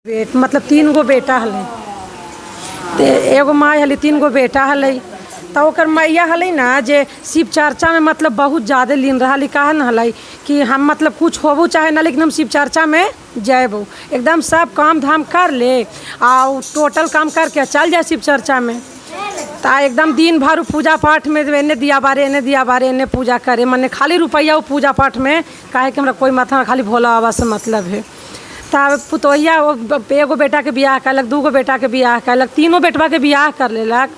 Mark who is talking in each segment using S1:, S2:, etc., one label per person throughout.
S1: मतलब 3 गो बेटा हलै। ते एगो माय हलै, 3 गो बेटा हलै। तऽ ओकर मैया हलै ने जे शिव चर्चामे मतलब बहुत ज्यादे लीन रहल। काहे न हलै कि हम मतलब कुछ होबो चाहे ना, लेकिन हम शिव चर्चामे जयबो। एकदम सब काम धाम कर ले आ उ टोटल काम करके चल जाए शिव चर्चामे। तऽ एकदम दिन भर उ पूजा पाठमे एन्ने दिया बारे, एन्ने दिया बारे, एन्ने पूजा करे। मने खाली रुपैआ ओ पूजा पाठमे। काहे कि हमरा कोई मतलब, खाली भोला बाबासँ मतलब है। तब पुतोहिया एगो बेटाके बियाह कयलक, दूगो बेटाके बियाह कयलक, तीनो बेटबाके बियाह कर लेलक।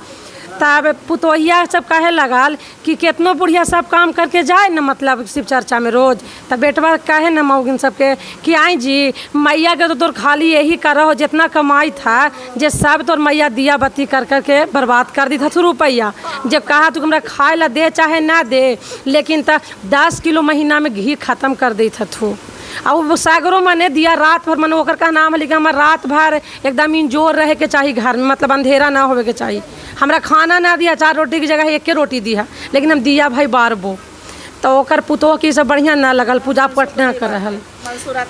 S1: तब पुतोहिया सब कहे लगल कि केतनो बुढ़िया सब काम करके जाए न मतलब शिव चर्चामे रोज, तऽ बेटबा कहे न मौगिन सबके कि आइ जी, मैया के तो तोर खाली यही करहो, जितना कमाई था जे सब तोर मैया दिया बत्ती कर करके बर्बाद कर दी था रुपैआ। जब कहा तू हमरा खाए ला दे चाहे ना दे, लेकिन तऽ 10 किलो महीनामे घी खत्म कर दैत हथू। आ ओ सगरो मने दिया रात भर, मने ओकर का नाम है कि हमरा रात भर एकदम इंजोर रहे के चाही घर में, मतलब अंधेरा ना होवे के चाही। हमरा खाना ना दिया, चार रोटी की जगह एके रोटी दिया, लेकिन हम दिया भाई बारबो। तऽ ओकर पुतोह के ई सब बढ़िआँ ना लगल, पूजा पाठ ना कर रहल।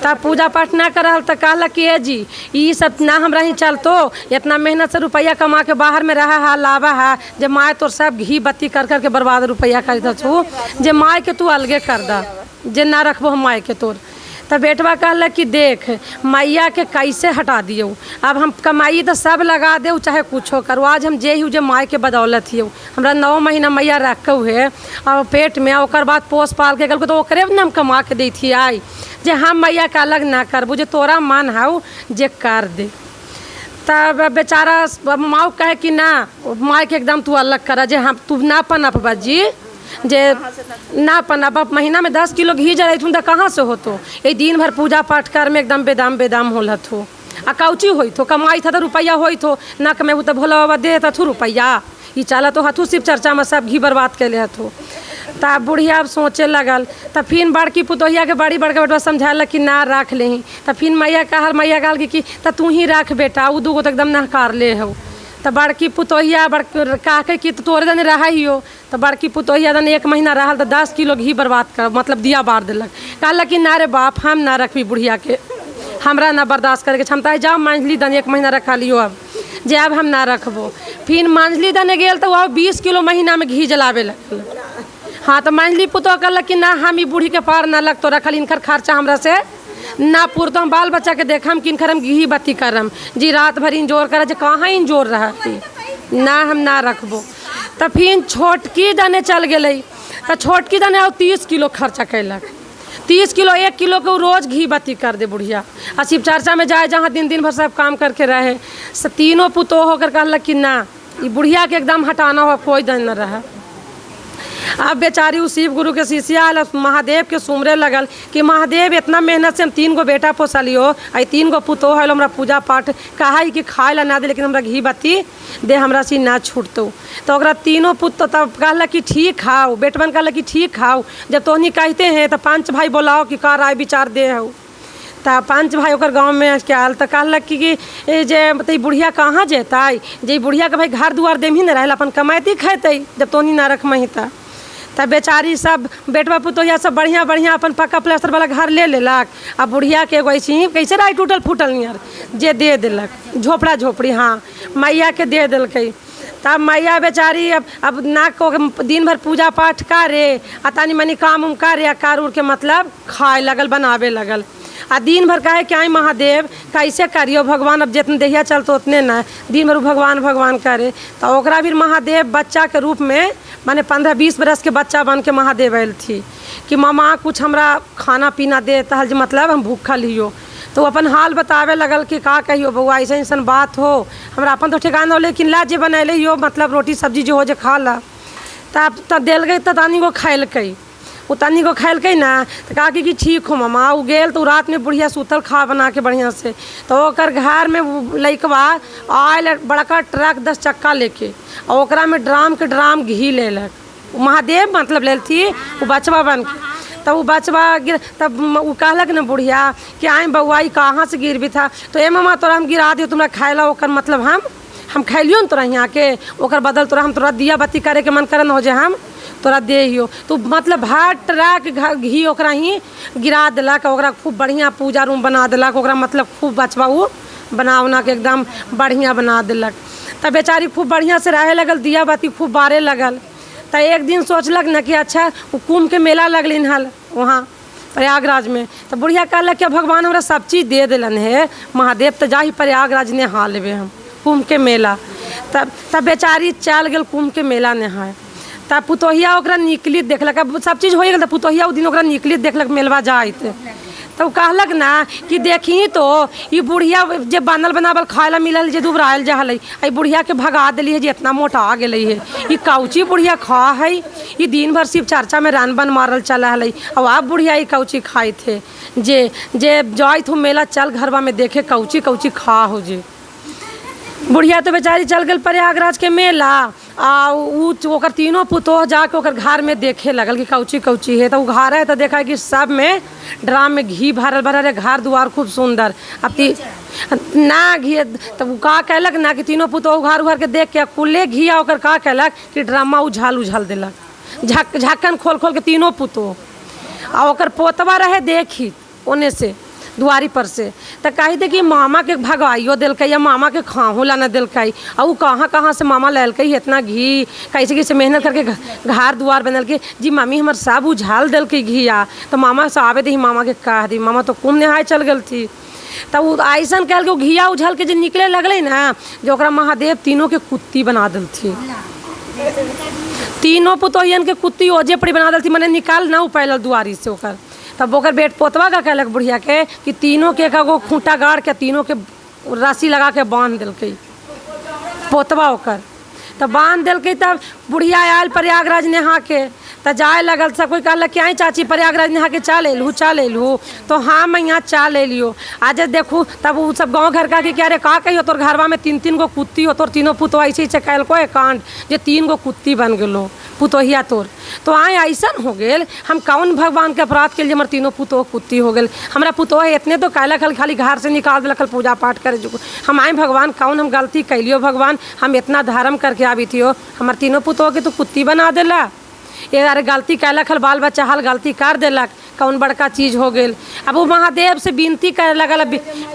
S1: तब पूजा पाठ ना कर रहल तऽ कहलक कि ए जी, ई सब ना हमरा ही चलतो। इतना मेहनत से रुपैआ कमा के बाहर में रहा है, लावा है, जे माय तोर सब घी बत्ती कर करके बर्बाद रुपैआ कर छू, जे माय के तू अलगे कर दा, जे ना रखबो हम माय के तोर। तऽ बेटवा कहलक कि देख, मैया के कैसे हटा दियौ? अब हम कमाई तऽ सब लगा देऊ, चाहे कुछो करू, आज हम जे ही जे माय के बदौलत हियौ। हमरा 9 महीना मैया रखौ है और पेट में, ओकर बाद पोस पाल के गेलको, तऽ ओकरे ने हम कमा के दैत हियै, जे हम मैया के अलग ना करबू, जे तोरा मन हौ जे कर दे। तब बेचारा माँ कहे कि ना, माय के एकदम तू अलग कर, जे हम तू ना पनपबा जी, जे ना पनप। महीना में 10 किलो घी जरैथुन तऽ कहाँ से होतो? ये दिन भर पूजा पाठ कर में एकदम बेदाम बेदाम होल हथो। आ कौची होइत हो? कमाई था तऽ रुपैआ होइत हो, ना कमेबू तऽ भोला बाबा दे हथू रुपैआ? ई चलत तो हथू शिव चर्चामे सब घी बर्बाद कैले हथू। तब बुढ़िया अब सोचे लगल। तऽ फिर बड़की पुतोहिया के बड़ी बड़का बेटवा समझालक कि ना, रख लेही। तऽ फिर मैया कहल कि तऽ तू ही रख बेटा, उ दूगो तऽ एकदम नहकार ले हौ। तऽ बड़की पुतोहिया बड़ कहके कि तोरे दने रहै हियो। तऽ बड़की पुतोहिया दने एक महीना रहल तऽ 10 किलो घी बर्बाद कर मतलब दिया बार देलक। कहलक कि ना रे बाप, हम ना रखबी बुढ़िया के, हमरा ना बर्दाश्त करैके क्षमता है। जाओ मांझली दने, एक महीना रखा लियो, अब जे अब हम ना रखबो। फिर मांझली दने गेल तऽ वह 20 किलो महीनामे घी जलाबे लगल। हाँ, तऽ मांझली पुतोह कहलक कि ना, हम ई बूढ़ी के पार ना लगतो रखल, इनकर खर्चा हमरा से ना पुरतो। हम बाल बच्चा के देखम, किनकर हम घी बत्ती करम जी? रात भर इंजोर करे, जे कहाँ इंजोर रहा ना, हम ना रखबो। तऽ फिर छोटकी दने चल गेलै, तऽ छोटकी दने आउ 30 किलो खर्चा कैलक। 30 किलो, 1 किलो के उ रोज घी बत्ती कर दे बुढ़िया। आ शिव चर्चा में जाए, जहाँ दिन दिन भर सब काम करके रहे से। तीनों पुतोह होकर कहलक कि ना, ई बुढ़िया के एकदम हटाना हो, कोई दिन न रहे। अब बेचारी उ शिव गुरु के शिष्या आयल, महादेव के सुमरे लगल कि महादेव, इतना मेहनत से हम तीन गो बेटा पोसलियो, आ तीन गो पुतोह है, हमरा पूजा पाठ कहा कि खाए ला ना दे, लेकिन हमरा घी बत्ती दे, हमरा से ना छूटतो। तो ओकरा तीनों पुत तब कहलक कि ठीक खाओ। बेटवन कहलक कि ठीक खाओ, जब तोहनी कहते हैं तो पांच भाई बोलाओ कि का राय विचार दे हो। तऽ पाँच भाई ओकर गाँवमे के आयल तऽ कहलक कि ए जे मतलब ई बुढ़िया कहाँ जेतै? जे ई बुढ़ियाके भाई घर दुआर देमही ने रहै, अपन कमैती खैतै, जब तोहनी ना रखमही। तऽ बेचारी सब बेटवा पुतोहिया सब बढ़िआँ बढ़िआँ अपन पक्का प्लास्टर वाला घर ले लेलक। आ बुढ़ियाके एगो ऐसे ही कैसे रहै, टूटल फूटल नियर जे दे देलक, झोपड़ा झोपड़ी। हाँ, मैयाके दे देलकै। तब मैया बेचारी अब ना को दिन भर पूजा पाठ करे आ तनी मनी काम उम करे आ कर उर के मतलब खाए लगल, बनावे लगल। आ दिन भर कहे कि आई महादेव, कैसे करियो भगवान? अब जितने देहिया चलतो उतने ना। दिन भर उ भगवान भगवान करे। तऽ ओकरा भी महादेव बच्चाके रूपमे, माने 15-20 बरसके बच्चा बन के महादेव आयल थी कि मामा, कुछ हमरा खाना पीना दे तहल, जे मतलब हम भूखल हियो। तो उ अपन हाल बतावे लगल कि का कहियो बउआ, ऐसन ऐसन बात हो, हमरा अपन तो ठिकाना हो, लेकिन ला जे बनैले हियो, मतलब रोटी सब्जी जे हो, जे खा ला। तब तऽ देलकै तऽ तनिगो खैलकै। ओ तनिगो खैलकै ना तऽ कहा कि ठीक हो मामा। ओ गेल तऽ उ रातमे बुढ़िया सुतल खा बना के बढ़िआँ से, तऽ ओकर घरमे उ लइकवा आयल बड़का ट्रक 10 चक्का लेके आ ओकरामे ड्राम के ड्राम घी लेलक। उ महादेव मतलब लेलथी ओ बचवा बन के। तब उ बचवा गिर, तब उ कहलक ने बुढ़िया कि आइ बउआ, ई कहाँ से गिरबी था? तो ए मामा, तोरा हम गिरा दियौ, तुमरा खाए ला, ओकर मतलब हम खैलियो ने तोरा यहाँ के, ओकर बदल तोरा हम तोरा दिया बत्ती करे के मन करे न हो, जे हम तोरा दे हियो। तो मतलब भर ट्रक घी ओकरा ही गिरा देलक। ओकरा खूब बढ़िआँ पूजा रूम बना देलक ओकरा, मतलब खूब बचवा उ बना उना के एकदम बढ़िया बना देलक। तब बेचारी खूब बढ़िया से रहे लगल, दिया बाती खूब बारे लगल। तो एक दिन सोचलक न कि अच्छा उ कुंभ के मेला लगलिन हल वहाँ प्रयागराज में। तो बुढ़िया कहलक कि भगवान हमरा सब चीज़ दे दिलन है महादेव, तो जाही प्रयागराज नहा लेबे हम कुंभ के मेला। तब तब बेचारी चल गेल कुंभ के मेला नहाए। तब पुतोहिया ओकरा निकलित देखलक, अब सब चीज़ हो गेल तऽ पुतोहिया ओ दिन ओकरा निकलित देखलक मेलवा जाइत। तब कहलक ना कि देखी तो ई बुढ़िया जे बनल बनावल खाए ला मिलल जे दुबरायल जा हलै, एहि बुढ़िया के भगा देली है जे इतना मोटा गेलै है, ई कौची बुढ़िया खा है, ई दिन भर शिव चर्चा में रन बन मारल चला हलै, और अब बुढ़िया ई कौची खाइत है, जे जे जाइत हो मेला चल घरवा में देखे कौची कौची खा हो जे। बुढ़िया तो बेचारी चल गेल प्रयागराज के मेला, आ उ ओकर तीनों पुतोह जाके ओकर घर में देखे लगल कि कौची कौची है। तो उ घर है तो देखा कि सब में ड्राम में घी भरल भरल है, घर दुआर खूब सुंदर। अब ती ना घी तब उ का कहलक ना कि तीनों पुतोह घर उघर के देख के कुले घी आ ओकर का कहलक कि ड्रामा उझाल उझाल देलक, झक झक्कन खोल खोल के तीनों पुतोह। आ ओकर पोतवा रहे देखी ओने से दुआरी पर से, तो कही थे कि मामा के भगाइयो देलकै या मामा के खाहू ला न देलकै, आ उ कहाँ कहाँ से मामा लैलकै इतना घी, कैसे कैसे मेहनत करके घर दुआर बनलकै जी मम्मी हमर सब उझाल देलकै घिया। तो मामा से आवे दही मामा के कह दी, मामा तो कुंभ नहाए चल गेल थी। तब उ अइसन कहल कि उ घिया उझल के जे निकले लगलै ना, जे ओकरा महादेव तीनों के कुत्ती बना देलथी, तीनों पुतोहियन के कुत्ती ओजे पर बना देलथी, मने निकाल ना पैलल दुआरी से ओकर। तब ओकर बेट पोतवा का कहलक बुढ़िया के कि तीनों के एक गो खूंटा गाड़ के तीनों के रस्सी लगा के बांध देलकै पोतवा ओकर। तब बांध देलकै। तब बुढ़िया आयल प्रयागराज नहा के, तऽ जाए लगल। सब कोई कहलक कि आई चाची प्रयागराज नहा के चल एलहू चल एलहू। तो हाँ मैं यहाँ चल एलियो आज देखू। तब उ सब गाँव घर का कि अरे का कहियो तोर घरवा में तीन तीन गो कुत्ती हो, तोर तीनों पुतोह ऐसे ऐसे कैलको है कांड जे 3 गो कुत्ती बन गेलो पुतोहिया तोर। तो आए ऐसन हो गेल, हम कौन भगवान के अपराध के लिए हमर तीनों पुतोह कुत्ती हो गेल। हमरा पुतोह इतने तो कैलक हल खाली घर से निकाल देलक हल पूजा पाठ करे जो। हम आए भगवान कौन हम गलती कैलियो भगवान, हम इतना धर्म करके आबी थियो, हमर तीनों पुतोह के तो कुत्ती बना देला। ये अरे गलती कैलक हल बाल बच्चा हल गलती कर देलक, कौन बड़का चीज़ हो गेल। अब वो महादेव से विनती करे लगल,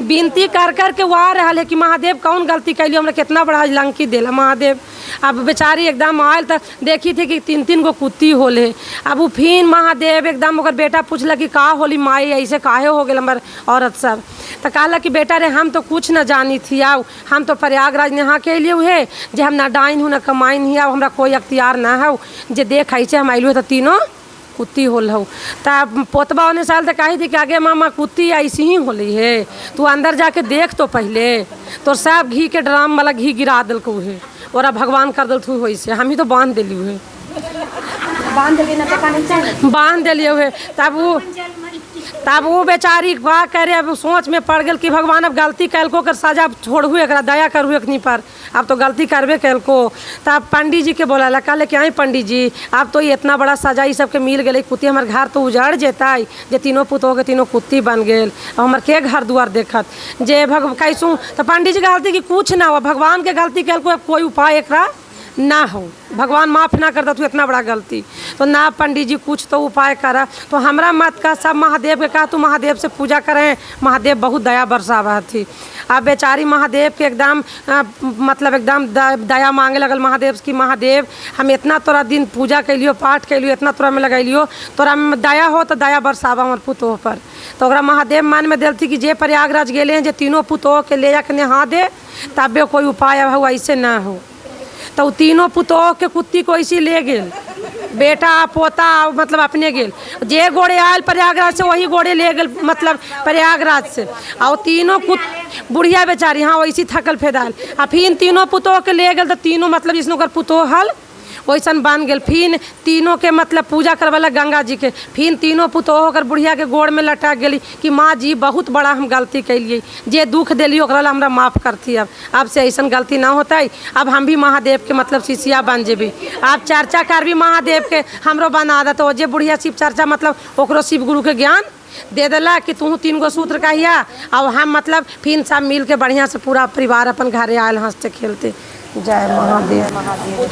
S1: विनती कर कर के वो आ रहा है कि महादेव कौन गलती कैलियो, हमरा कितना बड़ा लंकी देला महादेव। अब बेचारी एकदम आयल तो देखी थी कि तीन तीन गो कुत्ती होले। अब वो फिर महादेव एकदम ओकर बेटा पूछलक कि का होली माई, ऐसे काहे हो गेल हमर औरत सब। तो कहलक कि बेटा रे हम तो कुछ न जानी थी, आओ हम तो प्रयागराज नहा के अलिए हुए, जे हम ना डाइन हूँ ना कमाइन ही, आओ हमरा कोई अख्तियार ना है, जे देख ऐसे हम अलिए तो तीनों कुत्ती होल हूँ। तब पोतबा होने साल तो कही थी कि आगे मामा कुत्ती ऐसी ही होली है, तू अंदर जाके देख तो पहले, तो सब घी के ड्राम वाला घी गिरा दिलको है और भगवान कर दिल तू वैसे, हम ही तो बांध दिली हुए, बांध दिलिए हुए। तब वो बेचारी का करे, अब सोच में पड़ गेल कि भगवान अब गलती कैलको कर सजा छोड़ू एकरा दया करू एकनी पर, अब तो गलती करबे कैलको। तब पंडित जी के बोला कहले कि आई पंडित जी अब तो इतना बड़ा सजा ई सबके मिल गेलै, कुत्ती हमर घर तो उजड़ जेतै, जे तीनों पुतोह के तीनों कुत्ती बन गेल, अब हमर के घर दुआर देखत जे भग कैसू। तो पंडित जी गलती कि कुछ ना हुआ, भगवान के गलती कैलको, अब कोई उपाय एकरा ना हो, भगवान माफ़ ना करता तू इतना बड़ा गलती। तो ना पंडित जी कुछ तो उपाय करा, तो हमरा मत का सब महादेव के कहा तू महादेव से पूजा करें, महादेव बहुत दया बरसावा थी। अब बेचारी महादेव के एकदम मतलब एकदम दया मांगे लगल महादेव की, महादेव हम इतना तोरा दिन पूजा कैलियो पाठ कैलियो, इतना तोरा में लगैलियो, तोरा में दया हो तो दया बरसावा हमर पुतोह पर। तो ओकरा महादेव मन में दिलथी कि जे प्रयागराज गेले हैं जे तीनों पुतोह के ले जाके नहा दे तबे कोई उपाय हो, ऐसे ना हो। तो तीनों पुतोह के कुत्ती को ऐसी ले गेल, बेटा पोता मतलब अपने गेल, जे गोड़े आयल प्रयागराज से वही गोड़े ले गेल मतलब प्रयागराज से। और तीनों कुत बुढ़िया बेचारी हाँ वैसी थकल फेदाल। आ फिर तीनों पुतोह के ले गेल तो तीनों मतलब जिसने ओकर पुतोह हल वैसन बन गेल। फिर तीनों के मतलब पूजा करवाला गंगा जी के, फिर तीनों पुतोह ओकर बुढ़िया के गोड़ में लटक गेली कि माँ जी बहुत बड़ा हम गलती कैलिए, जे दुख दिली ओकरा ला हमरा माफ़ करती, अब से ऐसन गलती ना होता, अब हम भी महादेव के मतलब शिष्या बन जेबी, आप चर्चा करबी महादेव के हमरो बना दे। तो जे बुढ़िया शिव चर्चा मतलब ओकरो शिव गुरु के ज्ञान दे देला कि तू 3 गो सूत्र कहिया, और हम मतलब फिर सब मिल के बढ़िया से पूरा परिवार अपन घरे आयल हंसते खेलते। जय महादेव।